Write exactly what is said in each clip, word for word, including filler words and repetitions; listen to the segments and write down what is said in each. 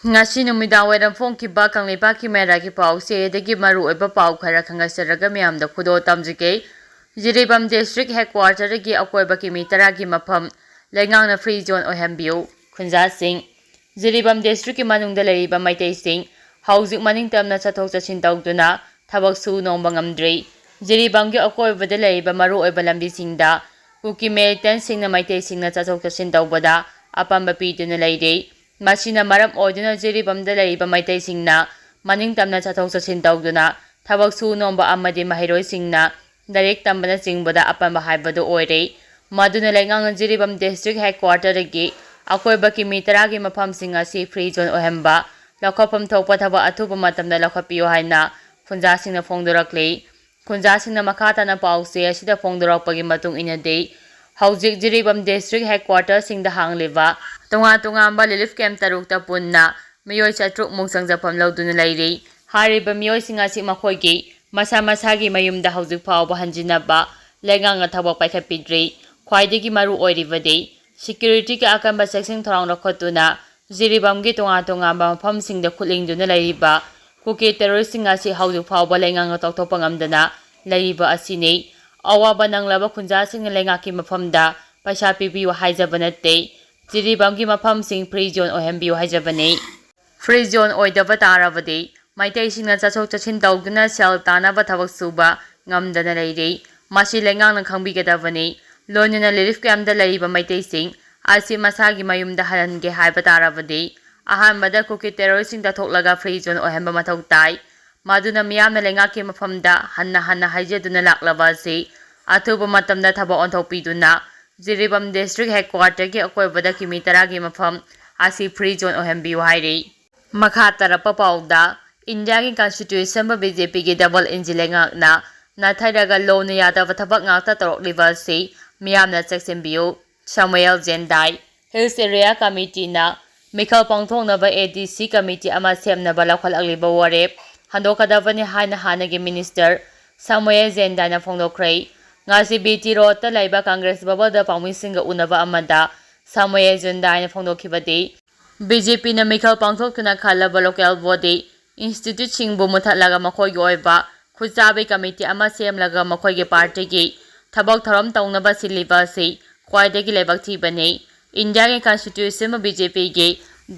ꯉꯁꯤ ꯅꯨꯃꯤꯗꯥꯡ ꯋꯥꯏꯔꯝ ꯐꯣꯡꯈꯤꯕ ꯀꯪꯂꯩꯄꯥꯛꯀꯤ ꯃꯦꯔꯥꯒꯤ ꯄꯥꯎꯆꯦꯗꯒꯤ ꯃꯔꯨꯑꯣꯏꯕ ꯄꯥꯎ ꯈꯔ ꯈꯪꯍꯟꯖꯔꯒ ꯃꯌꯥꯝꯗ ꯈꯨꯗꯣꯜ ꯇꯝꯖꯒꯦ꯫ ꯖꯤꯔꯤꯕꯥꯝ ꯗꯤꯁꯇ꯭ꯔꯤꯛ ꯍꯦꯗꯀ꯭ꯋꯥꯇꯔꯒꯤ ꯑꯀꯣꯏꯕ ꯀꯤꯃꯤ ꯇꯔꯥꯒꯤ ꯃꯐꯝ ꯂꯩꯉꯥꯛꯅ ꯐ꯭ꯔꯤ ꯖꯣꯟ ꯑꯣꯏꯍꯟꯕꯤꯌꯨ꯫ ꯈꯨꯟꯖꯥꯁꯤꯡ, ꯖꯤꯔꯤꯕꯥꯝ ꯗꯤꯁꯇ꯭ꯔꯤꯛꯀꯤ ꯃꯅꯨꯡꯗ ꯂꯩꯔꯤꯕ ꯃꯩꯇꯩꯁꯤꯡ ꯍꯧꯖꯤꯛ ꯃꯅꯤꯡ ꯇꯝꯅ ꯆꯠꯊꯣꯛ ꯆꯠꯁꯤꯟ ꯇꯧꯗꯨꯅ ꯊꯕꯛ ꯁꯨ ꯅꯣꯝꯕ ꯉꯝꯗ꯭ꯔꯤ꯫ ꯖꯤꯔꯤꯕꯥꯝꯒꯤ ꯑꯀꯣꯏꯕꯗ ꯂꯩꯔꯤꯕ ꯃꯔꯨꯑꯣꯏꯕ ꯂꯝꯕꯤꯁꯤꯡꯗ ꯀꯨꯀꯤ ꯃꯤꯂꯤꯇꯦꯟꯁꯤꯡꯅ ꯃꯩꯇꯩꯁꯤꯡꯅ ꯆꯠꯊꯣꯛ ꯆꯠꯁꯤꯟ ꯇꯧꯕꯗ ꯑꯄꯥꯝꯕ ꯄꯤꯗꯨꯅ ꯂꯩꯔꯤ꯫ ꯃꯁꯤꯅ ꯃꯔꯝ ꯑꯣꯏꯗꯨꯅ ꯖꯤꯔꯤꯕꯥꯝꯗ ꯂꯩꯔꯤꯕ ꯃꯩꯇꯩꯁꯤꯡꯅ ꯃꯅꯤꯡ ꯇꯝꯅ ꯆꯠꯊꯣꯛ ꯆꯠꯁꯤꯟ ꯇꯧꯗꯨꯅ ꯊꯕꯛ ꯁꯨ ꯅꯣꯝꯕ ꯑꯃꯗꯤ ꯃꯍꯩꯔꯣꯏꯁꯤꯡꯅ ꯂꯥꯏꯔꯤꯛ ꯇꯝꯕꯅꯆꯤꯡꯕꯗ ꯑꯄꯟꯕ ꯍꯥꯏꯕꯗꯨ ꯑꯣꯏꯔꯦ꯫ ꯃꯗꯨꯅ ꯂꯩꯉꯥꯛꯅ ꯖꯤꯔꯤꯕꯥꯝ ꯗꯤꯁꯇ꯭ꯔꯤꯛ ꯍꯦꯗꯀ꯭ꯋꯥꯇꯔꯗꯒꯤ ꯑꯀꯣꯏꯕ ꯀꯤꯃꯤ ꯇꯔꯥꯒꯤ ꯃꯐꯝꯁꯤꯡ ꯑꯁꯤ ꯐ꯭ꯔꯤ ꯖꯣꯟ ꯑꯣꯏꯍꯟꯕ ꯂꯧꯈꯠꯐꯝ ꯊꯣꯛꯄ ꯊꯕꯛ ꯑꯊꯨꯕ ꯃꯇꯝꯗ ꯂꯧꯈꯠꯄꯤꯌꯨ ꯍꯥꯏꯅ ꯈꯨꯟꯖꯥꯁꯤꯡꯅ ꯐꯣꯡꯗꯣꯔꯛꯂꯤ꯫ ꯈꯨꯟꯖꯥꯁꯤꯡꯅ ꯃꯈꯥ ꯇꯥꯅ ꯄꯥꯎꯆꯦ ꯑꯁꯤꯗ ꯐꯣꯡꯗꯣꯔꯛꯄꯒꯤ ꯃꯇꯨꯡ ꯏꯟꯅꯗꯤ, ꯍꯧꯖꯤꯛ ꯖꯤꯔꯤꯕꯥꯝ ꯗꯤꯁꯇ꯭ꯔꯤꯛ ꯍꯦꯗꯀ꯭ꯋꯥꯇꯔꯁꯤꯡꯗ ꯍꯥꯡꯂꯤꯕ ꯇꯣꯉꯥꯟ ꯇꯣꯉꯥꯟꯕ ꯔꯤꯂꯤꯐ ꯀꯦꯝꯞ ꯇꯔꯨꯛꯇ ꯄꯨꯟꯅ ꯃꯤꯑꯣꯏ ꯆꯥꯇ꯭ꯔꯨꯛ ꯃꯨꯛ ꯆꯪꯖꯐꯝ ꯂꯧꯗꯨꯅ ꯂꯩꯔꯤ꯫ ꯍꯥꯏꯔꯤꯕ ꯃꯤꯑꯣꯏꯁꯤꯡ ꯑꯁꯤ ꯃꯈꯣꯏꯒꯤ ꯃꯁꯥ ꯃꯁꯥꯒꯤ ꯃꯌꯨꯝꯗ ꯍꯧꯖꯤꯛ ꯐꯥꯎꯕ ꯍꯟꯖꯤꯟꯅꯕ ꯂꯩꯉꯥꯛꯅ ꯊꯕꯛ ꯄꯥꯏꯈꯠꯄꯤꯗ꯭ꯔꯤ꯫ ꯈ꯭ꯋꯥꯏꯗꯒꯤ ꯃꯔꯨ ꯑꯣꯏꯔꯤꯕꯗꯤ ꯁꯦꯀ꯭ꯌꯨꯔꯤꯇꯤꯒꯤ ꯑꯀꯟꯕ ꯆꯦꯛꯁꯤꯟ ꯊꯧꯔꯥꯡ ꯂꯧꯈꯠꯇꯨꯅ ꯖꯤꯔꯤꯕꯥꯝꯒꯤ ꯇꯣꯉꯥꯟ ꯇꯣꯉꯥꯟꯕ ꯃꯐꯝꯁꯤꯡꯗ ꯈꯨꯠꯂꯤꯡꯗꯨꯅ ꯂꯩꯔꯤꯕ ꯀꯨꯀꯤ ꯇꯦꯔꯣꯔꯤꯁꯁꯤꯡ ꯑꯁꯤ ꯍꯧꯖꯤꯛ ꯐꯥꯎꯕ ꯂꯩꯉꯥꯛꯅ ꯇꯧꯊꯣꯛꯄ ꯉꯝꯗꯅ ꯂꯩꯔꯤꯕ ꯑꯁꯤꯅꯤ꯫ ꯑꯋꯥꯕ ꯅꯪꯂꯕ ꯈꯨꯟꯖꯥꯁꯤꯡꯅ ꯂꯩꯉꯥꯛꯀꯤ ꯃꯐꯝꯗ ꯄꯩꯁꯥ ꯄꯤꯕꯤꯌꯨ ꯍꯥꯏꯖꯕ ꯅꯠꯇꯦ, ꯖꯤꯔꯤꯕꯥꯝꯒꯤ ꯃꯐꯝꯁꯤꯡ ꯐ꯭ꯔꯤ ꯖꯣꯟ ꯑꯣꯏꯍꯟꯕꯤꯌꯨ ꯍꯥꯏꯖꯕꯅꯤ꯫ ꯐ꯭ꯔꯤ ꯖꯣꯟ ꯑꯣꯏꯗꯕ ꯇꯥꯔꯕꯗꯤ ꯃꯩꯇꯩꯁꯤꯡꯅ ꯆꯠꯊꯣꯛ ꯆꯠꯁꯤꯟ ꯇꯧꯗꯨꯅ ꯁꯦꯜ ꯇꯥꯅꯕ ꯊꯕꯛ ꯁꯨꯕ ꯉꯝꯗꯅ ꯂꯩꯔꯤ꯫ ꯃꯁꯤ ꯂꯩꯉꯥꯛꯅ ꯈꯪꯕꯤꯒꯗꯕꯅꯤ꯫ ꯂꯣꯏꯅꯅ ꯔꯤꯂꯤꯐ ꯀꯦꯝꯞꯇ ꯂꯩꯔꯤꯕ ꯃꯩꯇꯩꯁꯤꯡ ꯑꯁꯤ ꯃꯁꯥꯒꯤ ꯃꯌꯨꯝꯗ ꯍꯜꯍꯟꯒꯦ ꯍꯥꯏꯕ ꯇꯥꯔꯕꯗꯤ ꯑꯍꯥꯟꯕꯗ ꯀꯨꯀꯤ ꯇꯦꯔꯣꯔꯤꯁꯁꯤꯡ ꯇꯥꯊꯣꯛꯂꯒ ꯐ꯭ꯔꯤ ꯖꯣꯟ ꯑꯣꯏꯍꯟꯕ ꯃꯊꯧ ꯇꯥꯏ꯫ ꯃꯗꯨꯅ ꯃꯤꯌꯥꯝꯅ ꯂꯩꯉꯥꯛꯀꯤ ꯃꯐꯝꯗ ꯍꯟꯅ ꯍꯟꯅ ꯍꯥꯏꯖꯗꯨꯅ ꯂꯥꯛꯂꯕ ꯑꯁꯤ ꯑꯊꯨꯕ ꯃꯇꯝꯗ ꯊꯕꯛ ꯑꯣꯟꯊꯣꯛꯄꯤꯗꯨꯅ ꯖꯤꯔꯤꯕꯥꯝ ꯗꯤꯁꯇ꯭ꯔꯤꯛ ꯍꯦꯗꯀ꯭ꯋꯥꯇꯔꯒꯤ ꯑꯀꯣꯏꯕꯗ ꯀꯤꯃꯤ ꯇꯔꯥꯒꯤ ꯃꯐꯝ ꯑꯁꯤ ꯐ꯭ꯔꯤ ꯖꯣꯟ ꯑꯣꯏꯍꯟꯕꯤꯌꯨ ꯍꯥꯏꯔꯤ꯫ ꯃꯈꯥ ꯇꯥꯔꯛꯄ ꯄꯥꯎꯗ, ꯏꯟꯗꯤꯌꯥꯒꯤ ꯀꯟꯁꯇꯤꯇ꯭ꯌꯨꯁꯟꯕꯨ ꯕꯤ ꯖꯦ ꯄꯤꯒꯤ ꯗꯕꯜ ꯏꯟꯖꯤꯟ ꯂꯩꯉꯥꯛꯅ ꯅꯥꯊꯩꯔꯒ ꯂꯣꯟꯅ ꯌꯥꯗꯕ ꯊꯕꯛ ꯉꯥꯛꯇ ꯇꯧꯔꯛꯂꯤꯕ ꯑꯁꯤ ꯃꯤꯌꯥꯝꯅ ꯆꯦꯛꯁꯤꯟꯕꯤꯌꯨ꯫ ꯁꯃꯨꯑꯦꯜ ꯖꯦꯟꯗꯥꯏ꯫ ꯍꯤꯜꯁ ꯑꯦꯔꯤꯌꯥ ꯀꯃꯤꯇꯤꯅ ꯃꯤꯈꯜ ꯄꯥꯡꯊꯣꯛꯅꯕ ꯑꯦ ꯗꯤ ꯁꯤ ꯀꯃꯤꯇꯤ ꯑꯃ ꯁꯦꯝꯅꯕ ꯂꯧꯈꯠꯂꯛꯂꯤꯕ ꯋꯥꯔꯦꯞ ꯍꯟꯗꯣꯛꯀꯗꯕꯅꯤ ꯍꯥꯏꯅ ꯍꯥꯟꯅꯒꯤ ꯃꯤꯅꯤꯁꯇꯔ ꯁꯃꯨꯑꯦꯜ ꯖꯦꯟꯗꯥꯏꯅ ꯐꯣꯡꯗꯣꯛꯈ꯭ꯔꯦ꯫ ꯉꯁꯤ ꯕꯤ ꯇꯤ ꯔꯣꯗꯇ ꯂꯩꯕ ꯀꯪꯒ꯭ꯔꯦꯁ ꯚꯕꯟꯗ ꯄꯥꯎꯃꯤꯁꯤꯡꯒ ꯎꯅꯕ ꯑꯃꯗ ꯁꯃꯨꯑꯦꯜ ꯖꯦꯟꯗꯥꯏꯅ ꯐꯣꯡꯗꯣꯛꯈꯤꯕꯗꯤ, ꯕꯤ ꯖꯦ ꯄꯤꯅ ꯃꯤꯈꯜ ꯄꯥꯡꯊꯣꯛꯇꯨꯅ ꯈꯜꯂꯕ local body instituteꯁꯤꯡꯕꯨ ꯃꯨꯊꯠꯂꯒ ꯃꯈꯣꯏꯒꯤ ꯑꯣꯏꯕ ꯈꯨꯠꯆꯥꯕꯤ committee ꯑꯃ ꯁꯦꯝꯂꯒ ꯃꯈꯣꯏꯒꯤ partyꯒꯤ ꯊꯕꯛ ꯊꯧꯔꯝ ꯇꯧꯅꯕ ꯁꯤꯜꯂꯤꯕ ꯑꯁꯤ ꯈ꯭ꯋꯥꯏꯗꯒꯤ ꯂꯥꯏꯕꯛ ꯊꯤꯕꯅꯤ꯫ ꯏꯟꯗꯤꯌꯥꯒꯤ constitution ꯕꯤ ꯖꯦ ꯄꯤꯒꯤ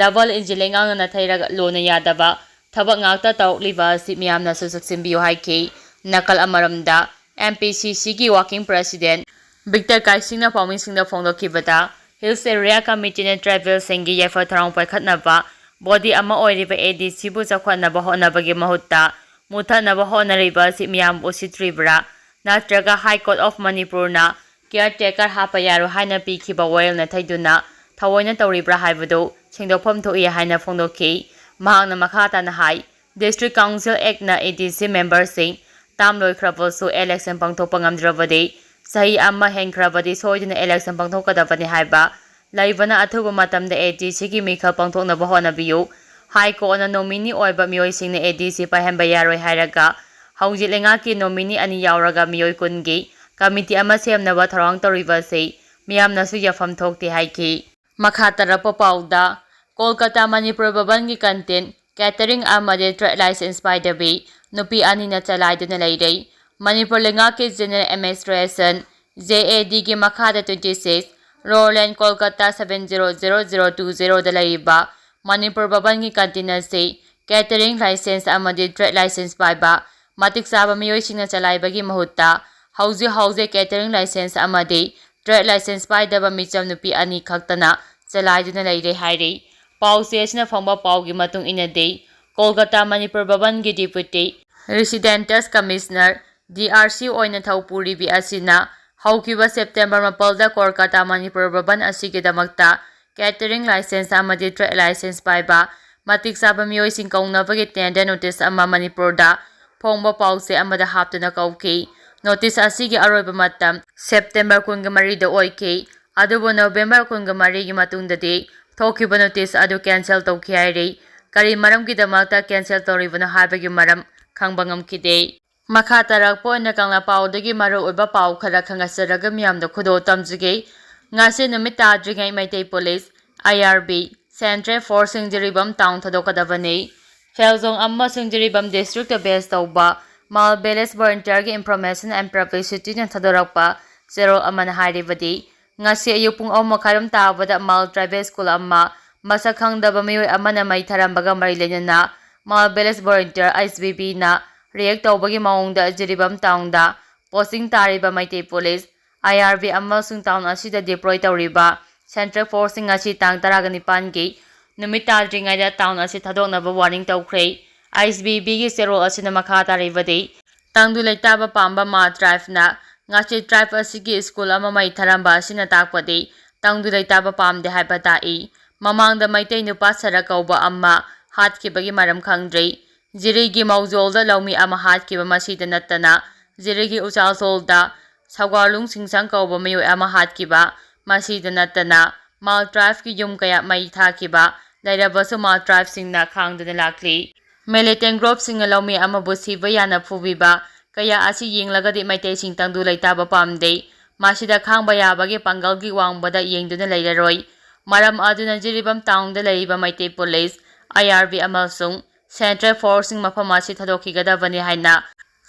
double engine ꯂꯩꯉꯥꯛꯅ ꯅꯥꯊꯩꯔꯒ ꯂꯣꯟꯅ ꯌꯥꯗꯕ ꯊꯕꯛ ꯉꯥꯛꯇ ꯇꯧꯔꯛꯂꯤꯕ ꯑꯁꯤ ꯃꯤꯌꯥꯝꯅꯁꯨ ꯆꯦꯛꯁꯤꯟꯕꯤꯌꯨ ꯍꯥꯏꯈꯤ꯫ ꯅꯥꯀꯜ ꯑꯃꯔꯣꯝꯗ, M P C Cꯒꯤ working president ꯕꯤꯛꯇꯔ ꯀꯥꯏꯁꯤꯡꯅ ꯄꯥꯎꯃꯤꯁꯤꯡꯗ ꯐꯣꯡꯗꯣꯛꯈꯤꯕꯗ, Hills Area Committeeꯅ tribalꯁꯤꯡꯒꯤ ꯌꯥꯏꯐ ꯊꯧꯔꯥꯡ ꯄꯥꯏꯈꯠꯅꯕ body ꯑꯃ ꯑꯣꯏꯔꯤꯕ A D Cꯕꯨ ꯆꯥꯎꯈꯠꯅꯕ ꯍꯣꯠꯅꯕꯒꯤ ꯃꯍꯨꯠꯇ ꯃꯨꯊꯠꯅꯕ ꯍꯣꯠꯅꯔꯤꯕ ꯑꯁꯤ ꯃꯤꯌꯥꯝꯕꯨ ꯎꯁꯤꯠꯇ꯭ꯔꯤꯕ꯭ꯔꯥ? ꯅꯠꯇ꯭ꯔꯒ High Court of Manipurꯅ caretaker ꯍꯥꯞꯄ ꯌꯥꯔꯣꯏ ꯍꯥꯏꯅ ꯄꯤꯈꯤꯕ ꯋꯥꯌꯦꯜꯅ ꯊꯩꯗꯨꯅ ꯊꯑꯣꯏꯅ ꯇꯧꯔꯤꯕ꯭ꯔꯥ ꯍꯥꯏꯕꯗꯨ ꯁꯦꯡꯗꯣꯛꯐꯝ ꯊꯣꯛꯏ ꯍꯥꯏꯅ ꯐꯣꯡꯗꯣꯛꯈꯤ꯫ ꯃꯍꯥꯛꯅ ꯃꯈꯥ ꯇꯥꯅ ꯍꯥꯏ, District Council Actꯅ A D C memberꯁꯤꯡ term ꯂꯣꯏꯈ꯭ꯔꯕꯁꯨ election ꯄꯥꯡꯊꯣꯛꯄ ꯉꯝꯗ꯭ꯔꯕꯗꯤ, ꯆꯍꯤ ꯑꯃ ꯍꯦꯟꯈ꯭ꯔꯕꯗꯤ ꯁꯣꯏꯗꯅ election ꯄꯥꯡꯊꯣꯛꯀꯗꯕꯅꯤ ꯍꯥꯏꯕ ꯂꯩꯕꯅ, ꯑꯊꯨꯕ ꯃꯇꯝꯗ A D Cꯒꯤ ꯃꯤꯈꯜ ꯄꯥꯡꯊꯣꯛꯅꯕ ꯍꯣꯠꯅꯕꯤꯌꯨ꯫ High Courtꯅ nominee ꯑꯣꯏꯕ ꯃꯤꯑꯣꯏꯁꯤꯡꯅ A D C ꯄꯥꯏꯍꯟꯕ ꯌꯥꯔꯣꯏ ꯍꯥꯏꯔꯒ, ꯍꯧꯖꯤꯛ ꯂꯩꯉꯥꯛꯀꯤ nominee ꯑꯅꯤ ꯌꯥꯎꯔꯒ ꯃꯤꯑꯣꯏ ꯀꯨꯟꯒꯤ committee ꯑꯃ ꯁꯦꯝꯅꯕ ꯊꯧꯔꯥꯡ ꯇꯧꯔꯤꯕ ꯑꯁꯤ ꯃꯤꯌꯥꯝꯅꯁꯨ ꯌꯥꯐꯝ ꯊꯣꯛꯇꯦ ꯍꯥꯏꯈꯤ꯫ ꯃꯈꯥ ꯇꯥꯔꯛꯄ ꯄꯥꯎꯗ, ꯀꯣꯜꯀꯇꯥ ꯃꯅꯤꯄꯨꯔ ꯚꯕꯟꯒꯤ canteen, catering ꯑꯃꯗꯤ trade license ꯄꯥꯏꯗꯕꯤ ꯅꯨꯄꯤ ꯑꯅꯤꯅ ꯆꯂꯥꯏꯗꯨꯅ ꯂꯩꯔꯦ꯫ ꯃꯅꯤꯄꯨꯔ ꯂꯩꯉꯥꯛꯀꯤ General Administration, J A Dꯒꯤ ꯃꯈꯥꯗ twenty six Row Lane, Kolkata seven zero zero zero two zeroꯗ ꯂꯩꯔꯤꯕ ꯃꯅꯤꯄꯨꯔ ꯚꯕꯟꯒꯤ canteen ꯑꯁꯤ catering license ꯑꯃꯗꯤ trade license ꯄꯥꯏꯕ ꯃꯇꯤꯛ ꯆꯥꯕ ꯃꯤꯑꯣꯏꯁꯤꯡꯅ ꯆꯂꯥꯏꯕꯒꯤ ꯃꯍꯨꯠꯇ, ꯍꯧꯖꯤꯛ ꯍꯧꯖꯤꯛ catering license ꯑꯃꯗꯤ trade license ꯄꯥꯏꯗꯕ ꯃꯤꯆꯝ ꯅꯨꯄꯤ ꯑꯅꯤ ꯈꯛꯇꯅ ꯆꯂꯥꯏꯗꯨꯅ ꯂꯩꯔꯦ ꯍꯥꯏꯔꯤ꯫ ꯄꯥꯎꯆꯦ ꯑꯁꯤꯅ ꯐꯪꯕ ꯄꯥꯎꯒꯤ ꯃꯇꯨꯡ ꯏꯟꯅꯗꯤ, Kolkata Manipur ꯚꯕꯟꯒꯤ deputy residential commissioner, D R C ꯑꯣꯏꯅ ꯊꯧ ꯄꯨꯔꯤꯕꯤ ꯑꯁꯤꯅ ꯍꯧꯈꯤꯕ September ꯃꯥꯄꯜꯗ ꯀꯣꯜꯀꯇꯥ ꯃꯅꯤꯄꯨꯔ ꯚꯕꯟ ꯑꯁꯤꯒꯤꯗꯃꯛꯇ catering license ꯑꯃꯗꯤ trade license ꯄꯥꯏꯕ ꯃꯇꯤꯛ ꯆꯥꯕ ꯃꯤꯑꯣꯏꯁꯤꯡ ꯀꯧꯅꯕꯒꯤ tender notice ꯑꯃ ꯃꯅꯤꯄꯨꯔꯗ ꯐꯣꯡꯕ ꯄꯥꯎꯆꯦ ꯑꯃꯗ ꯍꯥꯞꯇꯨꯅ ꯀꯧꯈꯤ꯫ Notice ꯑꯁꯤꯒꯤ ꯑꯔꯣꯏꯕ ꯃꯇꯝ September ꯀꯨꯟꯒ ꯃꯔꯤꯗ ꯑꯣꯏꯈꯤ꯫ ꯑꯗꯨꯕꯨ November ꯀꯨꯟꯒ ꯃꯔꯤꯒꯤ ꯃꯇꯨꯡꯗꯗꯤ ꯊꯣꯛꯈꯤꯕ notice ꯑꯗꯨ cancel ꯇꯧꯈꯤ ꯍꯥꯏꯔꯤ꯫ ꯀꯔꯤ ꯃꯔꯝꯒꯤꯗꯃꯛꯇ cancel ꯇꯧꯔꯤꯕꯅꯣ ꯍꯥꯏꯕꯒꯤ ꯃꯔꯝ ꯈꯪꯕ ꯉꯝꯈꯤꯗꯦ꯫ ꯃꯈꯥ ꯇꯥꯔꯛꯄ ꯑꯣꯏꯅ ꯀꯪꯂꯥ ꯄꯥꯎꯗꯒꯤ ꯃꯔꯨꯑꯣꯏꯕ ꯄꯥꯎ ꯈꯔ ꯈꯪꯍꯟꯖꯔꯒ ꯃꯤꯌꯥꯝꯗ ꯈꯨꯗꯣꯜ ꯇꯝꯖꯒꯦ꯫ ꯉꯁꯤ ꯅꯨꯃꯤꯠ ꯇꯥꯗ꯭ꯔꯤꯉꯩ Meitei police, I R B, Central Force ꯁꯤꯡ ꯖꯤꯔꯤꯕꯥꯝ Town ꯊꯥꯗꯣꯛꯀꯗꯕꯅꯤ꯫ ꯐꯦꯜꯖꯣꯡ ꯑꯃꯁꯨꯡ ꯖꯤꯔꯤꯕꯥꯝ District ꯇ base ꯇꯧꯕ Mal Village Volunteer ꯒꯤ Information and Publicity ꯅ ꯊꯥꯗꯣꯔꯛꯄ ꯆꯦꯔꯣꯜ ꯑꯃꯅ ꯍꯥꯏꯔꯤꯕꯗꯤ, ꯉꯁꯤ ꯑꯌꯨꯛ ꯄꯨꯡ ꯑꯍꯨꯝ ꯃꯈꯥꯏꯔꯣꯝ ꯇꯥꯕꯗ Mal Tribal School ꯑꯃ ꯃꯁꯛ ꯈꯪꯗꯕ ꯃꯤꯑꯣꯏ ꯑꯃꯅ ꯃꯩ ꯊꯥꯔꯝꯕꯒ ꯃꯔꯤ ꯂꯩꯅꯅ Mal Village Volunteer, H V B ꯅ react ꯇꯧꯕꯒꯤ ꯃꯑꯣꯡꯗ ꯖꯤꯔꯤꯕꯥꯝ Town ꯗ posting ꯇꯥꯔꯤꯕ Meitei Police, I R B ꯑꯃꯁꯨꯡ town ꯑꯁꯤꯗ deploy ꯇꯧꯔꯤꯕ Central Force ꯁꯤꯡ ꯉꯁꯤ ꯇꯥꯡ ꯇꯔꯥꯒ ꯅꯤꯄꯥꯟꯒꯤ ꯅꯨꯃꯤꯠ ꯇꯥꯗ꯭ꯔꯤꯉꯩꯗ town ꯑꯁꯤ ꯊꯥꯗꯣꯛꯅꯕ warning ꯇꯧꯈ꯭ꯔꯦ꯫ H V B ꯒꯤ ꯆꯦꯔꯣꯜ ꯑꯁꯤꯅ ꯃꯈꯥ ꯇꯥꯔꯤꯕꯗꯤ, ꯇꯪꯗꯨ ꯂꯩꯇꯥꯕ ꯄꯥꯝꯕ Mal Tribe ꯅ ꯉꯁꯤ tribe ꯑꯁꯤꯒꯤ school ꯑꯃ ꯃꯩ ꯊꯥꯔꯝꯕ ꯑꯁꯤꯅ ꯇꯥꯛꯄꯗꯤ ꯇꯪꯗꯨ ꯂꯩꯇꯥꯕ ꯄꯥꯝꯗꯦ ꯍꯥꯏꯕ ꯇꯥꯛꯏ꯫ ꯃꯃꯥꯡꯗ ꯃꯩꯇꯩ ꯅꯨꯄꯥ ꯁꯔꯠ ꯀꯧꯕ ꯑꯃ ꯍꯥꯠꯈꯤꯕꯒꯤ ꯃꯔꯝ ꯈꯪꯗ꯭ꯔꯤ꯫ ꯖꯤꯔꯤꯒꯤ ꯃꯧꯖꯣꯜꯗ ꯂꯧꯃꯤ ꯑꯃ ꯍꯥꯠꯈꯤꯕ, ꯃꯁꯤꯗ ꯅꯠꯇꯅ ꯖꯤꯔꯤꯒꯤ ꯎꯆꯥꯜꯁꯣꯜꯗ ꯁꯧꯒꯥꯂꯨꯡ ꯁꯤꯡꯁꯪ ꯀꯧꯕ ꯃꯤꯑꯣꯏ ꯑꯃ ꯍꯥꯠꯈꯤꯕ, ꯃꯁꯤꯗ ꯅꯠꯇꯅ Mal Tribe ꯀꯤ ꯌꯨꯝ ꯀꯌꯥ ꯃꯩ ꯊꯥꯈꯤꯕ, ꯂꯩꯔꯕꯁꯨ Mal Tribe ꯁꯤꯡꯅ ꯈꯥꯡꯗꯨꯅ ꯂꯥꯛꯂꯤ꯫ Militant group ꯁꯤꯡꯅ ꯂꯧꯃꯤ ꯑꯃꯕꯨ ꯁꯤꯕ ꯌꯥꯅ ꯐꯨꯕꯤꯕ ꯀꯌꯥ ꯑꯁꯤ ꯌꯦꯡꯂꯒꯗꯤ ꯃꯩꯇꯩꯁꯤꯡ ꯇꯪꯗꯨ ꯂꯩꯇꯥꯕ ꯄꯥꯝꯗꯦ꯫ ꯃꯁꯤꯗ ꯈꯥꯡꯕ ꯌꯥꯕꯒꯤ ꯄꯥꯡꯒꯜꯒꯤ ꯋꯥꯡꯃꯗ ꯌꯦꯡꯗꯨꯅ ꯂꯩꯔꯔꯣꯏ꯫ ꯃꯔꯝ ꯑꯗꯨꯅ ꯖꯤꯔꯤꯕꯥꯝ Town ꯗ ꯂꯩꯔꯤꯕ Meitei Police, I R B ꯑꯃꯁꯨꯡ Central Force ꯁꯤꯡ ꯃꯐꯝ ꯑꯁꯤ ꯊꯥꯗꯣꯛꯈꯤꯒꯗꯕꯅꯤ ꯍꯥꯏꯅ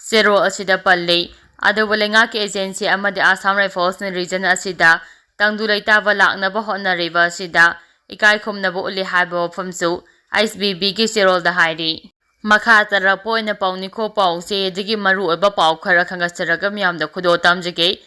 ꯆꯦꯔꯣꯜ ꯑꯁꯤꯗ ꯄꯜꯂꯤ꯫ ꯑꯗꯨꯕꯨ ꯂꯩꯉꯥꯛꯀꯤ agency ꯑꯃꯗꯤ Assam Rifles ꯅ region ꯑꯁꯤꯗ ꯇꯪꯗꯨ ꯂꯩꯇꯥꯕ ꯂꯥꯛꯅꯕ ꯍꯣꯠꯅꯔꯤꯕ ꯑꯁꯤꯗ ꯏꯀꯥꯏ ꯈꯨꯝꯅꯕ ꯎꯠꯂꯤ ꯍꯥꯏꯕ ꯋꯥꯐꯝꯁꯨ H V B ꯒꯤ ꯆꯦꯔꯣꯜꯗ ꯍꯥꯏꯔꯤ꯫ ꯃꯈꯥ ꯇꯥꯔꯛꯄ ꯑꯣꯏꯅ ꯄꯥꯎ ꯅꯤꯡꯈꯣ ꯄꯥꯎ ꯆꯦꯗꯒꯤ ꯃꯔꯨꯑꯣꯏꯕ ꯄꯥꯎ ꯈꯔ ꯈꯪꯒꯠꯆꯔꯒ ꯃꯤꯌꯥꯝꯗ ꯈꯨꯗꯣꯜ ꯇꯝꯖꯒꯦ꯫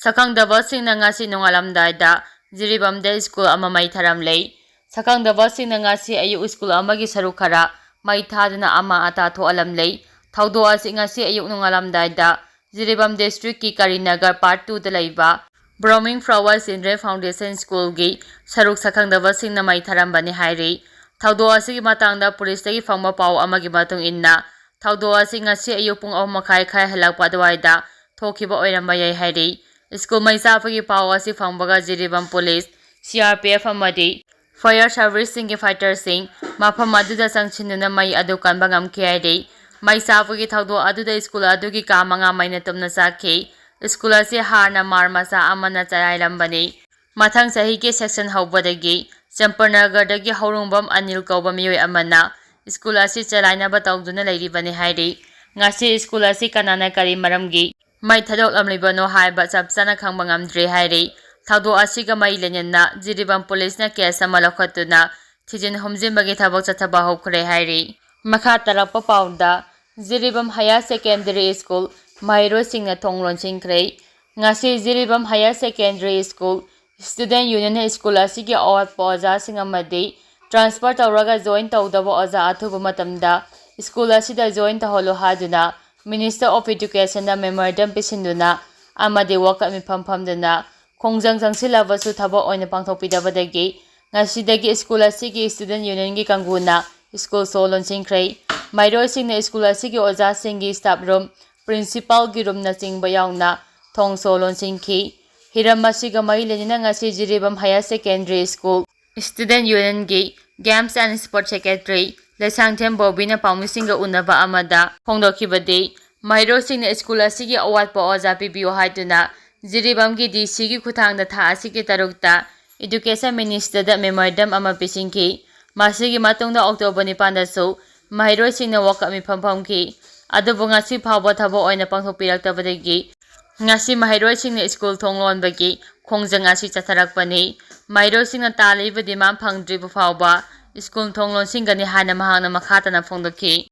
ꯁꯛꯈꯪꯗꯕꯁꯤꯡꯅ ꯉꯁꯤ ꯅꯣꯡꯉꯥꯜꯂꯝꯗꯥꯏꯗ ꯖꯤꯔꯤꯕꯥꯝꯗ school ꯑꯃ ꯃꯩ ꯊꯥꯔꯝꯂꯦ꯫ ꯁꯛꯈꯪꯗꯕꯁꯤꯡꯅ ꯉꯁꯤ ꯑꯌꯨꯛ school ꯑꯃꯒꯤ ꯁꯔꯨꯛ ꯈꯔ ꯃꯩ ꯊꯥꯗꯨꯅ ꯑꯃ ꯑꯇꯥ ꯊꯣꯛꯍꯜꯂꯝꯂꯦ꯫ ꯊꯧꯗꯣꯛ ꯑꯁꯤ ꯉꯁꯤ ꯑꯌꯨꯛ ꯅꯣꯡꯉꯥꯜꯂꯝꯗꯥꯏꯗ ꯖꯤꯔꯤꯕꯥꯝ district ꯀꯤ ꯀꯔꯤꯅꯒꯔ part two ꯗ ꯂꯩꯕ Blooming Flower Children Foundation School ꯒꯤ ꯁꯔꯨꯛ ꯁꯛꯈꯪꯗꯕꯁꯤꯡꯅ ꯃꯩ ꯊꯥꯔꯝꯕꯅꯤ ꯍꯥꯏꯔꯤ꯫ ꯊꯧꯗꯣꯛ ꯑꯁꯤꯒꯤ ꯃꯇꯥꯡꯗ police ꯇꯒꯤ ꯐꯪꯕ ꯄꯥꯎ ꯑꯃꯒꯤ ꯃꯇꯨꯡ ꯏꯟꯅ, ꯊꯧꯗꯣꯛ ꯑꯁꯤ ꯉꯁꯤ ꯑꯌꯨꯛ ꯄꯨꯡ ꯑꯍꯨꯝ ꯃꯈꯥꯏ ꯈꯔ ꯍꯦꯜꯂꯛꯄ ꯑꯗꯨꯋꯥꯏꯗ ꯊꯣꯛꯈꯤꯕ ꯑꯣꯏꯔꯝꯕ ꯌꯥꯏ ꯍꯥꯏꯔꯤ꯫ School ꯃꯩ ꯆꯥꯛꯄꯒꯤ ꯄꯥꯎ ꯑꯁꯤ ꯐꯪꯕꯒ Jiribam police, C R P F ꯑꯃꯗꯤ fire service ꯁꯤꯡꯒꯤ fighter ꯁꯤꯡ ꯃꯐꯝ ꯑꯗꯨꯗ ꯆꯪꯁꯤꯟꯗꯨꯅ ꯃꯩ ꯑꯗꯨ ꯀꯟꯕ ꯉꯝꯈꯤ ꯍꯥꯏꯔꯤ꯫ ꯃꯩ ꯆꯥꯛꯄꯒꯤ ꯊꯧꯗꯣꯛ ꯑꯗꯨꯗ school ꯑꯗꯨꯒꯤ ꯀꯥ ꯃꯉꯥ ꯃꯩꯅ ꯇꯨꯝꯅ ꯆꯥꯛꯈꯤ꯫ School ꯑꯁꯤ ꯍꯥꯟꯅ ꯃꯥꯔ ꯃꯆꯥ ꯑꯃꯅ ꯆꯂꯥꯏꯔꯝꯕꯅꯤ꯫ ꯃꯊꯪ ꯆꯍꯤꯒꯤ session ꯍꯧꯕꯗꯒꯤ ꯆꯝꯄꯔꯅꯒꯔꯗꯒꯤ ꯍꯧꯔꯣꯡꯕꯝ ꯑꯅꯤꯜ ꯀꯧꯕ ꯃꯤꯑꯣꯏ ꯑꯃꯅ ꯁ꯭ꯀꯨꯜ ꯑꯁꯤ ꯆꯂꯥꯏꯅꯕ ꯇꯧꯗꯨꯅ ꯂꯩꯔꯤꯕꯅꯤ ꯍꯥꯏꯔꯤ꯫ ꯉꯁꯤ ꯁ꯭ꯀꯨꯜ ꯑꯁꯤ ꯀꯅꯥꯅ ꯀꯔꯤ ꯃꯔꯝꯒꯤ ꯃꯩ ꯊꯥꯗꯣꯛꯂꯝꯂꯤꯕꯅꯣ ꯍꯥꯏꯕ ꯆꯞ ꯆꯥꯅ ꯈꯪꯕ ꯉꯝꯗ꯭ꯔꯤ ꯍꯥꯏꯔꯤ꯫ ꯊꯧꯗꯣꯛ ꯑꯁꯤꯒ ꯃꯔꯤ ꯂꯩꯅꯅ ꯖꯤꯔꯤꯕꯥꯝ ꯄꯨꯂꯤꯁꯅ ꯀꯦꯁ ꯑꯃ ꯂꯧꯈꯠꯇꯨꯅ ꯊꯤꯖꯤꯟ ꯍꯨꯝꯖꯤꯟꯕꯒꯤ ꯊꯕꯛ ꯆꯠꯊꯕ ꯍꯧꯈ꯭ꯔꯦ ꯍꯥꯏꯔꯤ꯫ ꯃꯈꯥ ꯇꯥꯔꯛꯄ ꯄꯥꯎꯗ, ꯖꯤꯔꯤꯕꯥꯝ ꯍꯥꯌꯔ ꯁꯦꯀꯦꯟꯗꯔꯤ ꯁ꯭ꯀꯨꯜ ꯃꯍꯩꯔꯣꯏꯁꯤꯡꯅ ꯊꯣꯡ ꯂꯣꯟꯁꯤꯟꯈ꯭ꯔꯦ꯫ ꯉꯁꯤ Jiribam higher secondary school student ꯌꯨꯅꯤꯌꯟꯅ ꯁ꯭ꯀꯨꯜ ꯑꯁꯤꯒꯤ ꯑꯋꯥꯠꯄ ꯑꯣꯖꯥꯁꯤꯡ ꯑꯃꯗꯤ ꯇ꯭ꯔꯥꯟꯁꯐꯔ ꯇꯧꯔꯒ ꯖꯣꯏꯟ ꯇꯧꯗꯕ ꯑꯣꯖꯥ ꯑꯊꯨꯕ ꯃꯇꯝꯗ ꯁ꯭ꯀꯨꯜ ꯑꯁꯤꯗ ꯖꯣꯏꯟ ꯇꯧꯍꯜꯂꯨ ꯍꯥꯏꯗꯨꯅ ꯃꯤꯅꯤꯁꯇꯔ ꯑꯣꯐ ꯏꯗꯨꯀꯦꯁꯟꯗ ꯃꯦꯃꯣꯔꯦꯟꯗꯝ ꯄꯤꯁꯤꯟꯗꯨꯅ ꯑꯃꯗꯤ ꯋꯥꯀꯠ ꯃꯤꯐꯝ ꯐꯝꯗꯨꯅ ꯈꯣꯡꯖꯪ ꯆꯪꯁꯤꯜꯂꯕꯁꯨ ꯊꯕꯛ ꯑꯣꯏꯅ ꯄꯥꯡꯊꯣꯛꯄꯤꯗꯕꯗꯒꯤ ꯉꯁꯤꯗꯒꯤ ꯁ꯭ꯀꯨꯜ ꯑꯁꯤꯒꯤ ꯁ꯭ꯇꯨꯗꯦꯟꯠ ꯌꯨꯅꯤꯌꯟꯒꯤ ꯀꯥꯡꯕꯨꯅ ꯁ꯭ꯀꯨꯜ ꯁꯣ ꯂꯣꯟꯁꯤꯟꯈ꯭ꯔꯦ꯫ ꯃꯍꯩꯔꯣꯏꯁꯤꯡꯅ ꯁ꯭ꯀꯨꯜ ꯑꯁꯤꯒꯤ ꯑꯣꯖꯥꯁꯤꯡꯒꯤ ꯁ꯭ꯇꯥꯐ ꯔꯨꯝ, ꯄ꯭ꯔꯤꯟꯁꯤꯄꯥꯜꯒꯤ ꯔꯨꯝꯅꯆꯤꯡꯕ ꯌꯥꯎꯅ ꯊꯣꯡ ꯁꯣ ꯂꯣꯟꯁꯤꯟꯈꯤ꯫ ꯍꯤꯔꯝ ꯑꯁꯤꯒ ꯃꯔꯤ ꯂꯩꯅꯅ ꯉꯁꯤ Jiribam higher secondary school student ꯌꯨꯅꯤꯌꯟꯒꯤ games and sports secretary Leishangthem ꯕꯣꯕꯤꯅ ꯄꯥꯎꯃꯤꯁꯤꯡꯒ ꯎꯅꯕ ꯑꯃꯗ ꯐꯣꯡꯗꯣꯛꯈꯤꯕꯗꯤ, ꯃꯍꯩꯔꯣꯏꯁꯤꯡꯅ ꯁ꯭ꯀꯨꯜ ꯑꯁꯤꯒꯤ ꯑꯋꯥꯠꯄ ꯑꯣꯖꯥ ꯄꯤꯕꯤꯌꯨ ꯍꯥꯏꯗꯨꯅ ꯖꯤꯔꯤꯕꯥꯝꯒꯤ ꯗꯤ ꯁꯤꯒꯤ ꯈꯨꯠꯊꯥꯡꯗ ꯊꯥ ꯑꯁꯤꯒꯤ ꯇꯔꯨꯛꯇ ꯏꯗꯨꯀꯦꯁꯟ ꯃꯤꯅꯤꯁꯇꯔꯗ ꯃꯦꯃꯣꯔꯦꯟꯗꯝ ꯑꯃ ꯄꯤꯁꯤꯟꯈꯤ꯫ ꯃꯁꯤꯒꯤ ꯃꯇꯨꯡꯗ ꯑꯣꯛꯇꯣꯕꯔ ꯅꯤꯄꯥꯟꯗꯁꯨ ꯃꯍꯩꯔꯣꯏꯁꯤꯡꯅ ꯋꯥꯀꯠ ꯃꯤꯐꯝ ꯐꯝꯈꯤ꯫ ꯑꯗꯨꯕꯨ ꯉꯁꯤ ꯐꯥꯎꯕ ꯊꯕꯛ ꯑꯣꯏꯅ ꯄꯥꯡꯊꯣꯛꯄꯤꯔꯛꯇꯕꯗꯒꯤ ꯉꯁꯤ ꯃꯍꯩꯔꯣꯏꯁꯤꯡꯅ ꯁ꯭ꯀꯨꯜ ꯊꯣꯡ ꯂꯣꯟꯕꯒꯤ ꯈꯣꯡꯖꯪ ꯑꯁꯤ ꯆꯠꯊꯔꯛꯄꯅꯤ꯫ ꯃꯍꯩꯔꯣꯏꯁꯤꯡꯅ ꯇꯥꯜꯂꯤꯕ ꯗꯤꯃꯥꯟ ꯐꯪꯗ꯭ꯔꯤꯕ ꯐꯥꯎꯕ ꯁ꯭ꯀꯨꯜ ꯊꯣꯡ ꯂꯣꯟꯁꯤꯟꯒꯅꯤ ꯍꯥꯏꯅ ꯃꯍꯥꯛꯅ ꯃꯈꯥ ꯇꯥꯅ ꯐꯣꯡꯗꯣꯛꯈꯤ꯫